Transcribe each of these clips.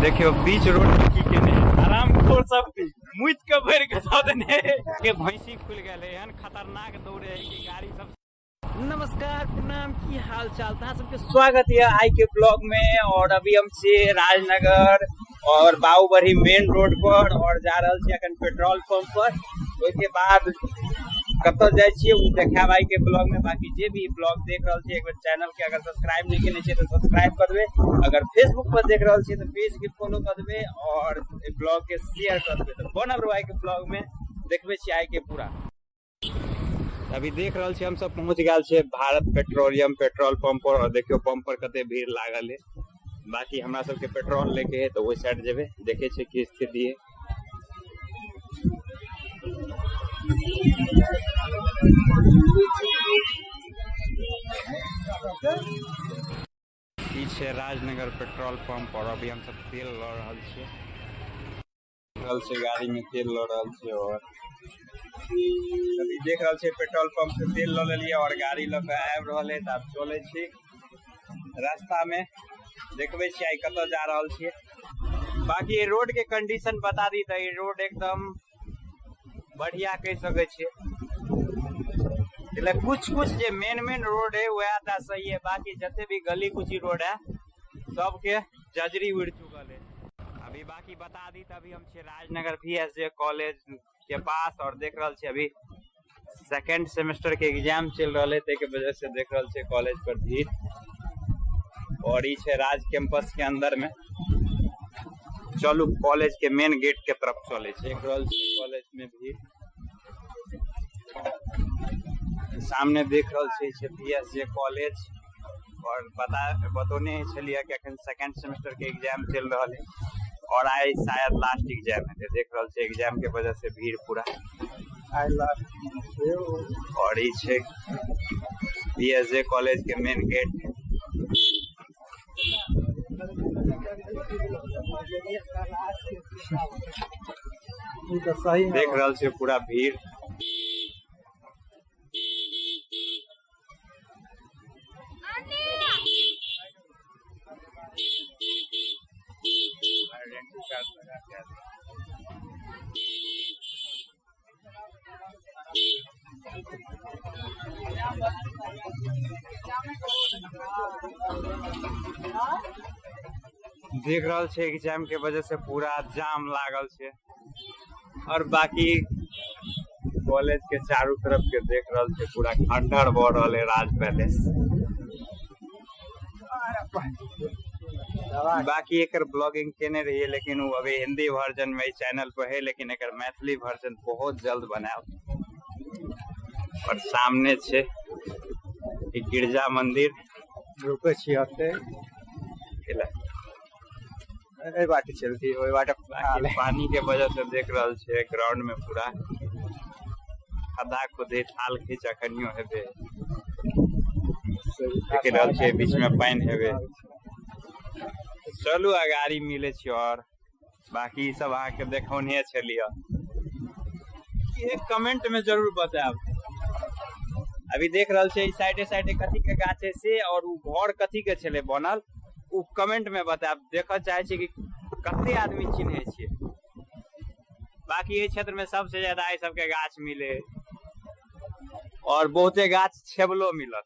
देखियो बीच रोड पर की केने आरामखोर सब मुइत के भरि के धऽ देने के भैंसी खुलि गेल है, एहन खतरनाक दौड़े है कि गाड़ी सब। नमस्कार, प्रणाम, की हाल चाल, अहाँ सबके स्वागत है आई के ब्लॉग में। और अभी हम छी राजनगर और बाबूबरही मेन रोड पर और जा रहल छी अखन पेट्रोल पंप पर। ओहिके बाद कतऽ जाइ छियै ओ देखायब आई के ब्लॉग में। बाकी जे भी ब्लॉग देख रहल छियै, एक बेर चैनल के अगर सब्सक्राइब नहीं केने छियै तऽ सब्सक्राइब कर देबै, अगर फेसबुक पर देख रहल छियै तऽ पेज के फॉलो कर देबै और ब्लॉग के शेयर कर देबै। तऽ बनल रहू आई के ब्लॉग में, देखबै छियै आई के पूरा। अभी देख रहल छियै हम सब पहुंच गेल छियै भारत पेट्रोलियम पेट्रोल पंप पर। और देखियौ पंप पर कते भीड़ लागल है। बाकी हमरा सबके पेट्रोल लेके है तऽ ओहि साइड जेबै, देखे छियै की स्थिति है। ई छै राजनगर पेट्रोल पंप और अभी हम सब तेल लऽ रहल छियै। रहल छै गाड़ी में तेल लऽ रहल छियै और अभी देख रहल छियै पेट्रोल पंप से तेल लऽ लेलियै और गाड़ी लऽ के आबि रहल है। तऽ आब चलै छी रास्ता में, देखबै छियै आइ कतऽ जा रहल छियै। बाकी रोड के कंडीशन बता दी तऽ ई रोड एकदम बढ़िया कहि सकै छियै। कुछ कुछ जे मेन मेन रोड है वएह टा सही है, बाकी जते भी गली कुची रोड है सबके जजरी उड़ि चुकल है। अभी बाकी बता दी तऽ अभी हम छियै राजनगर भी एस जे कॉलेज के पास और देख रहल छियै अभी सेकेंड सेमेस्टर के एग्जाम चलि रहल है, ताहिके वजह से देख रहल छियै कॉलेज पर भीड़। और ई छै राज कैंपस के अंदर में। चलू कॉलेज के मेन गेट के तरफ चले छै। देख रहल छियै कॉलेज में भीड़, सामने देख रहल छियै छै बी एस जे कॉलेज। और बतौने छलियै कि अखन सेकेंड सेमेस्टर के एग्जाम चलि रहल है और आइ शायद लास्ट एग्जाम हेतै। देख रहल छियै एग्जाम के वजह से भीड़ पूरा। और ई छै बी एस जे कॉलेज के मेन गेट। देख रहल छियै पूरा भीड़। देख रहल छै एग्जाम के वजह से पूरा जाम लागल छै। और बाकी कॉलेज के चारू तरफ के देख रहल छै पूरा खंडहर भऽ रहल है राज पैलेस। बाकी एकर ब्लॉगिंग केने रहिए, लेकिन वो अभी हिंदी वर्जन में चैनल पर है, लेकिन एकर मैथिली वर्जन बहुत जल्द बनायब। और सामने छै एक गिरजा मंदिर। रुकै छी ओतै। एहि बाटे चलती, ओहि बाटे बाकी पानी के वजह से देख रहल छै ग्राउंड में पूरा खद्दा खुद्दी थाल खींच अखनियो हेबे। देख रहल छै बीच में पानि हेबे। चलू अगाड़ी मिले छी। और बाकी सब अहाँके देखौने छलियै, एक कमेंट में जरूर बतायब। अभी देख रहल छै साइडे साइडे कथी के गाछ है से, और उ घर कथी के छलै बनल, उ कमेंट में बतायब। देखऽ चाहे छी कि कते आदमी चिन्है छियै। बाकी एहि क्षेत्र में सबसे ज्यादा एहि सबके गाछ मिले और बहुते गाछ छेबलो मिलत।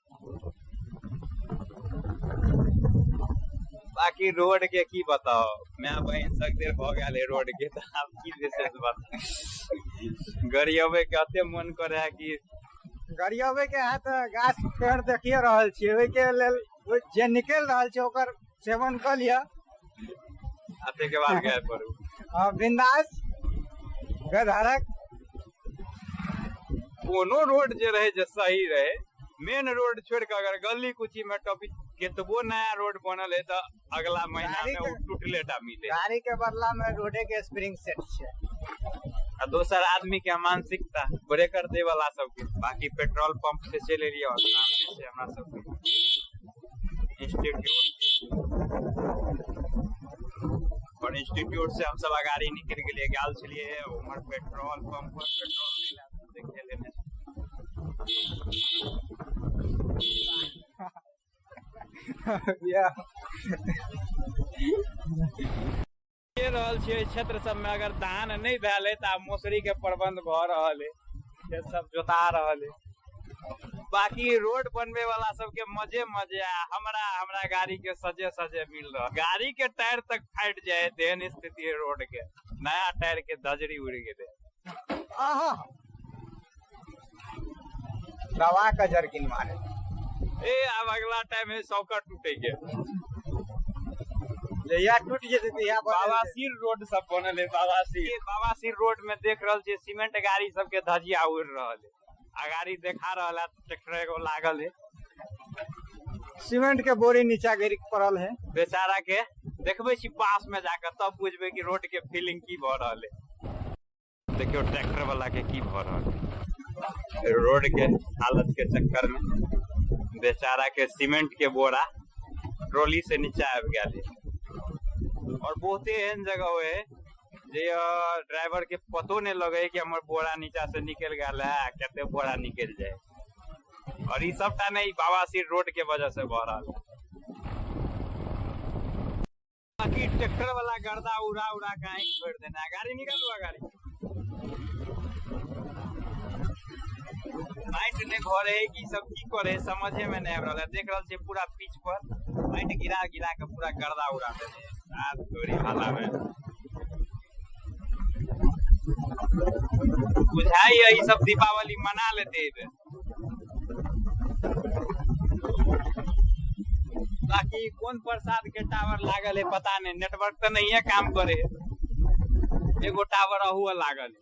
बाकी रोड के की बताओ, my बहिन सब देर भऽ गेल है रोड के, तऽ आब की विशेष बताउ। गरियबै के एते मन करे है कि गरियबै के है तऽ गाछ पेड़ देखिए रहल छियै, ओहिके लेल जे निकलि रहल छै ओकर सेवन कऽ लिअ आ ताहिके बाद गाय पड़ू। हँ, बिंदास गधरक। कोनो रोड जे रहे जे सही रहे, मेन रोड छोड़ के अगर गली कुची में टॉपिक केतबो नया रोड बनल है तऽ अगला महीना में ओ टूटले टा मिले। गाड़ी के बदला में रोडे के स्प्रिंग सेट छै। आ दोसर आदमी के मानसिकता ब्रेकर दे वाला सबके। बाकी पेट्रोल पंप से चलि एलियै और सामने से हमरा सबके इंस्टीट्यूट, और इंस्टीट्यूट से हम सब अगाड़ी निकलि गेलियै, गेल छलियै उम्हर पेट्रोल पंप पर पेट्रोल लै लए, देखे लेने। Yeah. रहल छियै एहि क्षेत्र सबमे अगर धान नहि भेल है तऽ आब मौसरी के प्रबंध भऽ रहल है, खेत सब जोता रहल है। बाकी रोड बनबे वाला सबके मजे मजे आ हमरा हमरा गाड़ी के सजे सजे मिल रहल, गाड़ी के टायर तक फाटि जाए तेहन स्थिति है रोड के, नया टायर के धजरी उड़ि गेलै। आहा दवा के जर्किन मारे। ए आब अगला टाइम है सौका टूटे के, जहिया टूट जेतै तहिया बाबासीर रोड सब बनल है। बाबासीर बाबासीर रोड में देख रहल छियै सीमेंट गाड़ी सबके धजिया उड़ि रहल है आ गाड़ी देखा रहल है, ट्रैक्टर एगो लागल है, सीमेंट के बोरी नीचा गिर पड़ल है। बेचारा के देखबै छी पास में जाकर तब बुझबै कि रोड के फीलिंग की भऽ रहल है। देखियौ ट्रैक्टर वाला के की भऽ रहल है, रोड के हालत के चक्कर में बेचारा के सीमेंट के बोरा ट्रॉली से नीचा आबि गेल है। और बहुते एहन जगह है जे ड्राइवर के पतो नहीं लगे कि हमर बोरा नीचा से निकल गेल है आ कते बोरा निकल जाए। और ई सबटा नहीं बाबासीर रोड के वजह से भऽ रहल है। बाकी ट्रैक्टर वाला गर्दा उड़ा उड़ा के आँखि भरि देने। गाड़ी निकालू, गाड़ी माटि नहीं भरे है कि सब की करे समझे में नहीं आबि रहल है। देख रहल छियै पूरा पिच पर माटि गिरा गिरा के पूरा गर्दा उड़ा देने है। तोरी भाला में बुझाई है ई सब दीपावली मना लेते एहि बेर। बाकी कोन प्रसाद के टावर लागल है पता नहीं, नेटवर्क तो नहीं है काम करे, एगो टावर अहुआ लागल है।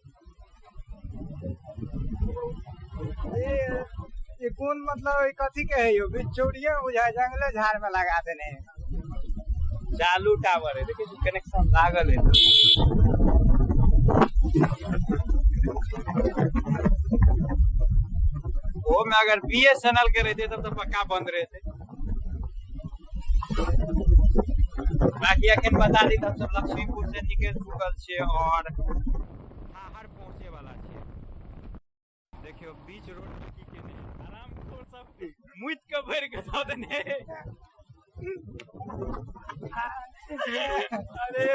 ये कोन मतलब ये कथी के है यो बीच चौड़िए बुझाय जंगले झाड़ में लगा देने है। चालू टावर है, देखिए कनेक्शन लागल है। वो में अगर BSNL के रहते तब तो पक्का बंद रहते। बाकी अखन बता दी हम सब लक्ष्मीपुर से निकल चुकल छे और ठाहर पहुंचे वाला छे। देखियो बीच रोड में की केने आराम खोर सब मुइत के भरि के दऽ देने। अरे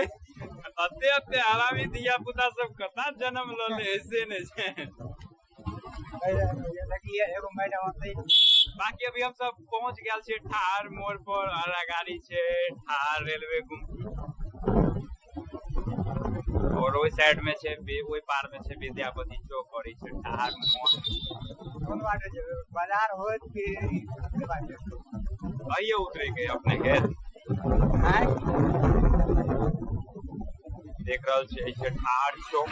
अते अते आरामी धिया पुता सब कता जन्म लऽ ले ऐसे नहि छै। एगो मैडम होतै। बाकी अभी हम सब पहुंच गेल छियै ठार मोड़ पर, आरा गाड़ी छै ठार रेलवे गुमटी और ओहि साइड में छै ओहि पार में छै विद्यापति चौक और ई छै ठार मोड़। कोन बाटे जेबै? बाजार होइत कि बाटे? आइए उतरे के अपने के। आँय? देख रहल छियै, ई छै ठार चौक।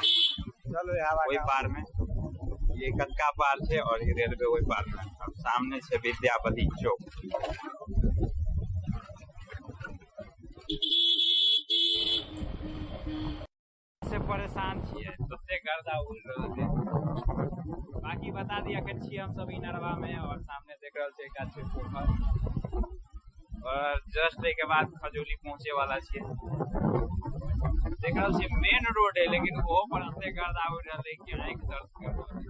चलू यहाँ ओहि बाटे। पार में ये कतका पार छै और ये रेलवे ओहि पार में। अब सामने छै विद्यापति चौक। से परेशान छियै, तते गर्दा उड़ि रहल छै। बाकी बता दिया अखन छियै हम सब इनरवा में और सामने देख रहल छियै एकटा छै पोखर और जस्ट एहि के बाद खजौली पहुंचे वाला छियै। देख रहल छियै मेन रोड है लेकिन ओहो पर एते गर्दा उड़ि रहल है कि आँखि दर्द कर रहल है।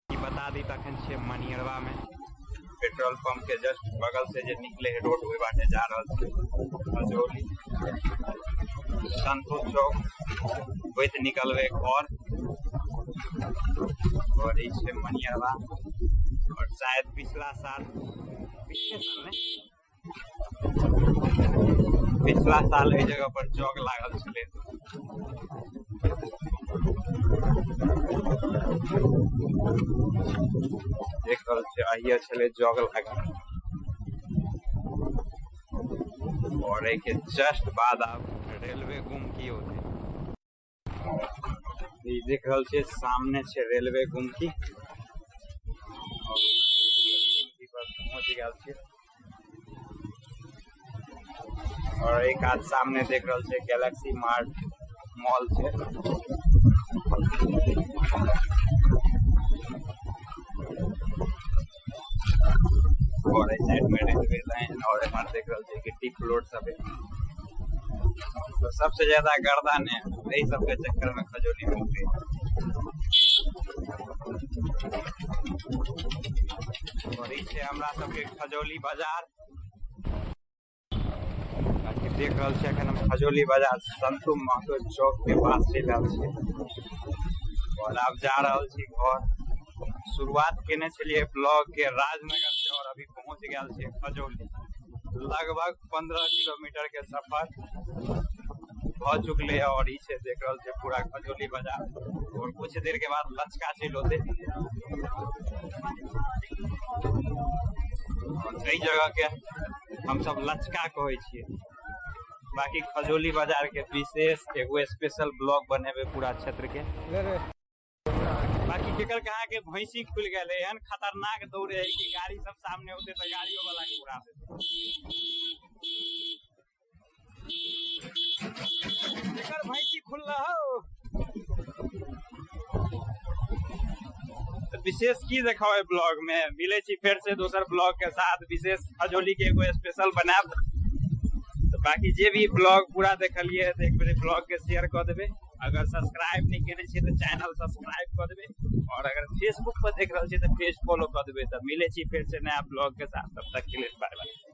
ई बता दी तखन छियै मनियरवा में, पेट्रोल पंप के जस्ट बगल से जे निकले है रोड ओहि बाटे जा रहल छै खजौली संतोष चौक होइत निकलबै घर और ई छै मनियरवा। और शायद पिछला साल, पिछले साल नहीं, पिछला साल एहि जगह पर चौक लागल छलै। देख रहल छियै अहिया छलै जग लागल और एहि के जस्ट बाद आब रेलवे गुमकी होतै। ई देख रहल छियै सामने छै रेलवे गुमकी और गुमकी पर पहुंच गेल छियै। और एक हाथ सामने देख रहल छियै गैलेक्सी मार्ट मॉल छै। और एहि साइड में रेलवे लाइन और एम्हर देख रहल छियै कि टिप लोड सब है। तो सबसे ज्यादा गर्दा ने एहि सब के चक्कर में खजौली में उठे। और ई छै हमरा सबके खजौली बाजार। बाकी देख रहल छी एखन हम खजौली बाजार संतू महतो चौक के पास चलि रहल छी और आब जा रहल छी घर। शुरुआत केने छलियै ब्लॉग के राजनगर से और अभी पहुंच गेल छी खजौली। लगभग 15 किलोमीटर के सफर भऽ चुकले है और ई छै देख रहल छै पूरा खजौली बाजार और कुछ देर के बाद लचका चलि औते। और एहि जगह के हमसब लचका कहै छियै। बाकी खजौली बाजार के विशेष एगो स्पेशल ब्लॉग बनेबे पूरा क्षेत्र के। बाकी केकर कहाँ के भैंसी खुलि गेल है, एहन खतरनाक दौड़े है कि गाड़ी सब सामने होते तो गाड़ियों वाला के उड़ा देते। केकर भैंसी खुलल हो? तो विशेष की देखाओ ब्लॉग में, मिले छी फिर से दोसर ब्लॉग के साथ, विशेष खजौली के एगो स्पेशल बनायब। तो बाकी जे भी ब्लॉग पूरा देखलिए तो एक बेर ब्लॉग के शेयर कऽ देबै। अगर सब्सक्राइब नहीं केने छियै तऽ चैनल सब्सक्राइब कऽ देबै और अगर फेसबुक पर देख रहल छियै तऽ पेज फॉलो कऽ देबै। तऽ मिले छी फिर से नया ब्लॉग के साथ, तब तक के लिए बाय बाय।